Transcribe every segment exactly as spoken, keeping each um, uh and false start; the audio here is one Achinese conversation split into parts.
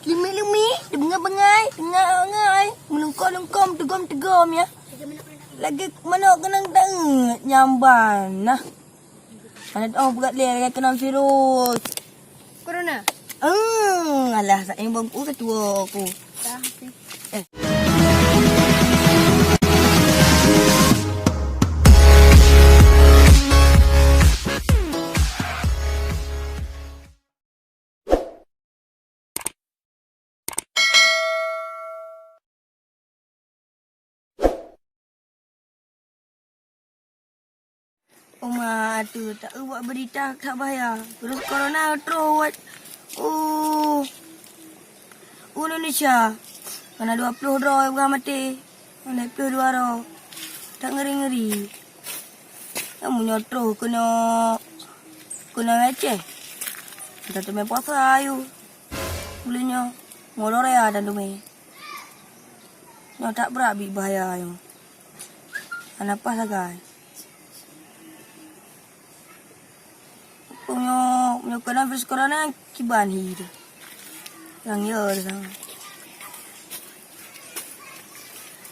Limi-limi, teungai-bengai, teungai-bengai, meulungkop-lungkop, teugom-teugom ya. Lagèe manok keunong taeut nyamban nah. Hana teu'oh peugah lé lagèe keunong virus. Corona. Eh, alah, saéng bangku ketua aku. Dah, oke. Eh. Uma tu tak buat berita tak bahaya. Virus corona troh wat. Oh. Indonesia. Kena dua puluh droe orang mati. Lhèe ploh dua droe. Tak ngeri-ngeri. Nyang meunyoe troh keunoe, keunoe Aceh. Kita teumé puasa ayu. Buleuen nyoe, ngon Korea dan teumé. Nyoe that brat bit bahaya nyoe. Hana paih sagai. Meunyoe, meunyoe keunong virus corona, kiban hi tu. Nyang yo tu sama.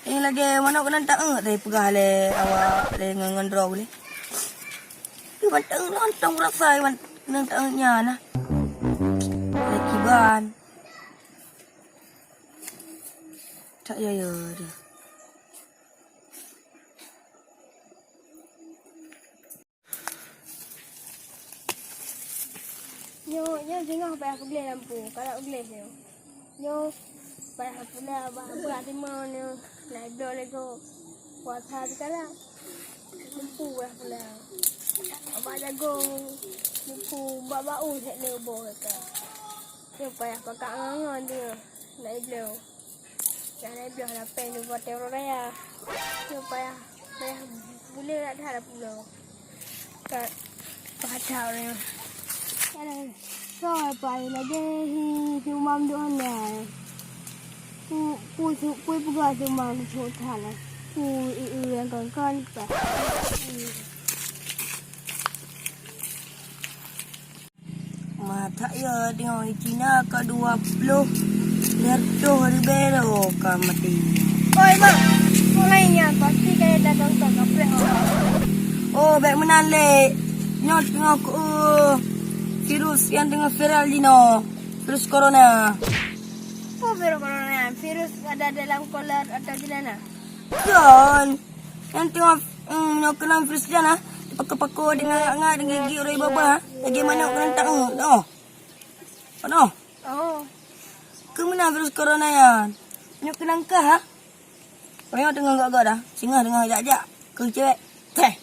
Ini lagèe manok keunong taeut tadi peugah lé awak lé ngon, ngon droe lé. Kiban taeut lontong rasa kiban keunong taeut nyan nah. Lé kiban. Tak yo yo tu. Nyoe, nyoe singoh payah kugleh lampu, kalak kugleh nyoe. Nyoe payah pula bah buat timah nyoe, naik bloe lego. Puasa sekarang, lampu payah pula. Abah jago, lampu bak bau set lego ka. Nyoe payah pakak ngon-ngon tu nyoe, naik bloe. Nyang laén bloe lapée nyoe buat teror raya. Nyoe payah, payah buleuen that-that pulo. Ka pahat that ureueng nyoe. Soe pai lagée hi si umam duek hana. Ku, ku, ku peugah si umam duek that lah. Ku i, i, nyang kon-kon pa. Matak ya, tengok di Cina ka dua ploh lhèe reutôh ribèe droe ka maté. Oi, Mak. Mulai nyan pasti kaya datang ka kapreh awak. Oh, bèk meunan lé. Nyoe teungoh ku, eh, virus nyang teungoh viral jinoe. Virus corona. Apa virus corona nyan? Virus ada dalam kolor atau di mana? Kon. Nyang teungoh, mm, nyoe keunong virus nyan, ha. Pako-pako dengan ngat-ngat, dengan gigi ureueng baba, ha. Lagèe manok keunong taeut, noh. Noh. Oh. Keu meunan virus corona nyan. Nyoe keunong kah, ha. Nyoe teungoh gak-gak dah. Singoh teungoh jak-jak. Keu cewek. Teh.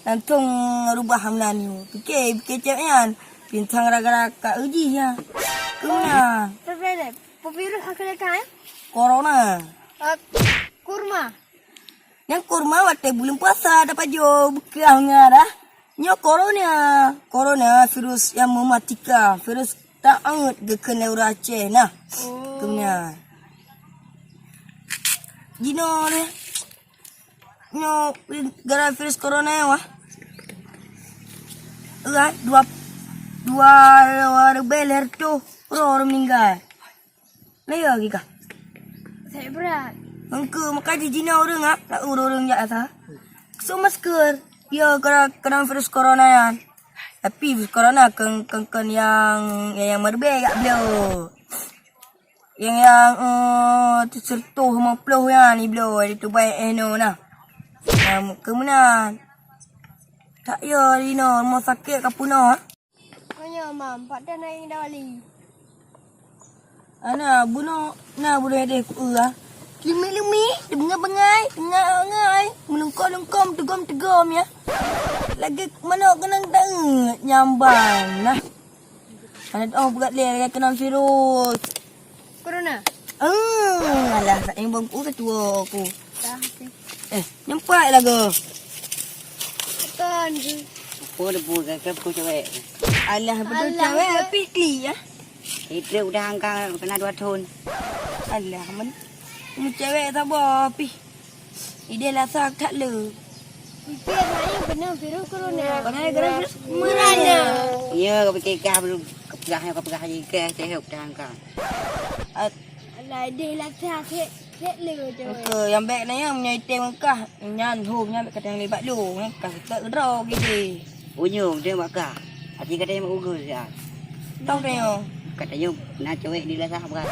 Langsung rubah meunan nyoe. Pikir, pikir cewek nyan. Bintang gara-gara ka uji, ha. Keu meunan. Pevirus apa dia kan? Corona. Eh, kurma. Nyang kurma watèe buleuen puasa tapajoh beukah nyan dah. Nyoe corona. Corona virus nyang mematikan, virus taeut geukheun lé ureueng Aceh nah. Oh. Keu meunan. Jinoe lé. Nyoe gara virus corona nyoe wah. Urat dua, dua, dua ribèe lhèe reutôh droe ureueng meuninggai. Nah, ya, Gika. Sakét brat. Engkau maka jijina ureueng, ha? Nak ureueng jak asa. Keusu masker. Ya, kena, kena virus corona nyan. Tapi virus corona keng, keng, keng yang, yang, yang meureubeue jak bloe. Yang, yang, eh, seratus lima puluh nyan ibloe di tubai eh no nah. Nah, keu meunan. Tak ya, di no, rumah sakit ka puna, ha? Nyoe, Mam, pat dah naik dawali. Ana, bunoe, na bunoe deh ku, ah. Lumi-lumi, teungai-bengai, teungai-bengai, meulungkop-lungkop, teugom-teugom, ya. Lagèe manok keunong taeut, nyamban, nah. Hana teu'oh brat lé, lagèe keunong virus. Corona. Eh, alah, tak imbang ku ketua aku. Dah, oke. Eh, nyampai lagu. Bukan, je. Apa dia buat, kakak, aku cewek? Alah, betul alah, cewek, ke? Tapi klik, ya. Itu udah angka kena dua tahun. Alah, men, men cewek sabar, pi. Ide lasa tak le. Itu yang saya benar virus corona. Corona, corona, virus corona. Ya, kau fikir kah belum? Peugah nyoe ka peugah lagèe, teuh peutahan ka. At- Alah, deh lah sah, sek, sek le, coy. Oke, nyang bèk na nyan, meunyoe item meukah, nyan hom nyan bèk ka teulibat lôn, eh, ka seutôt keudroe gini. Unyong, dia bak kah. Aci kata yang ugus ya. Tau tanya. Kata yang nak cewek di lasah berat.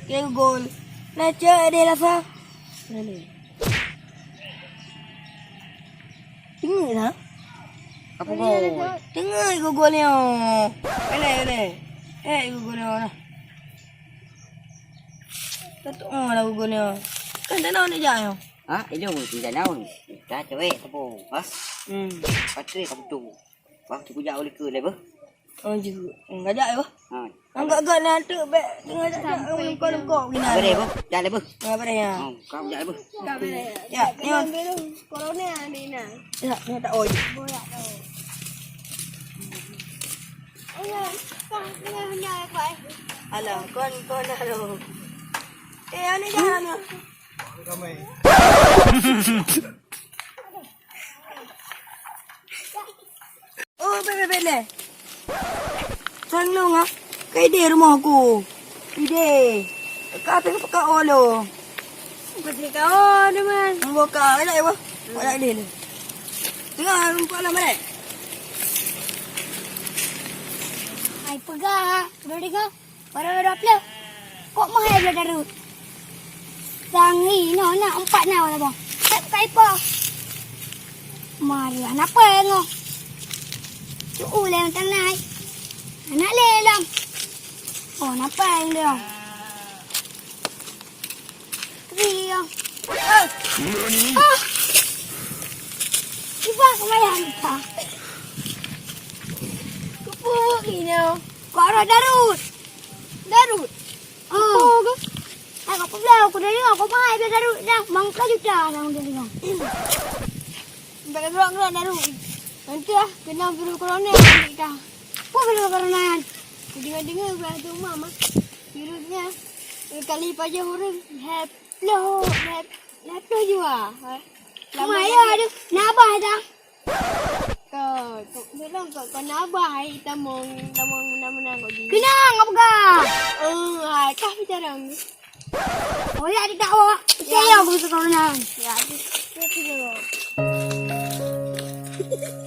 Ya gol. Nak cewek di lasah. Ini lah. Apa gol? Tengok gol ni. Eleh, eleh. Eh, gol ni lah. Tetu'oh lah gugurée nyoe. Kan tanoh neujak nyoe. Ha, ilôn pun tanoh. Ka cewek teupeu. Ha? Hmm. Patre ka beutôi. Bah, tu kujak oleh ke lé beuh. Oh, jeuet. Hmm, ngajak ya, bah. Ha. Anggak-anggak na tu bèk tengah jak-jak lukok-lukok gini. Boleh beuh. Jak lé beuh. Ha, boleh ya. Ha, kau jak lé beuh. Ya, nyoe. Corona ni na. Ya, nyoe tak oi. Boyak tu. Alah, kon, kon dah tu. Eh, aneh dah tu. Oh, bèk, bèk, bèk lé. Sang nong ah. Kai deh rumoh aku. Ideh. Ka pih ka olo. Pasti kau ni man. Buka, ada apa? Ada lé. Tengah rumput lah balik. Ai peugah, udah dengar? Baru dua puluh. Kok mahal bela darut? Sang inoe na empat na wala boh. Hep kai po. Mari anak pengoh. Cu uleng tang nai. Anak lelang. Oh, napa yang dia? Riang. Eh. Ah. Cuba kemayan ta. Kepuk ini. Kok ada darut? Darut. Oh. Kepuk ke? Tak apa pula aku dari aku mai dia darut dah. Mangka juta nang dia dengar. Bak gerak-gerak darut. Nanti ah kena virus corona nanti dah. Apa virus corona? Dengar-dengar bak tu mama. Virusnya kali paja urang. Hep. Loh, lep, lep loh jua. Lama ya, aduh, nabah dah. Kau, kau, tolong kau, kau nabah ai tamong, tamong menang-menang kau gini. Kenang apa kau? Oh, hai, kah bicara ni. Oh ya, dia tak awak. Saya aku bisa kau menang. Ya, aku, aku, aku.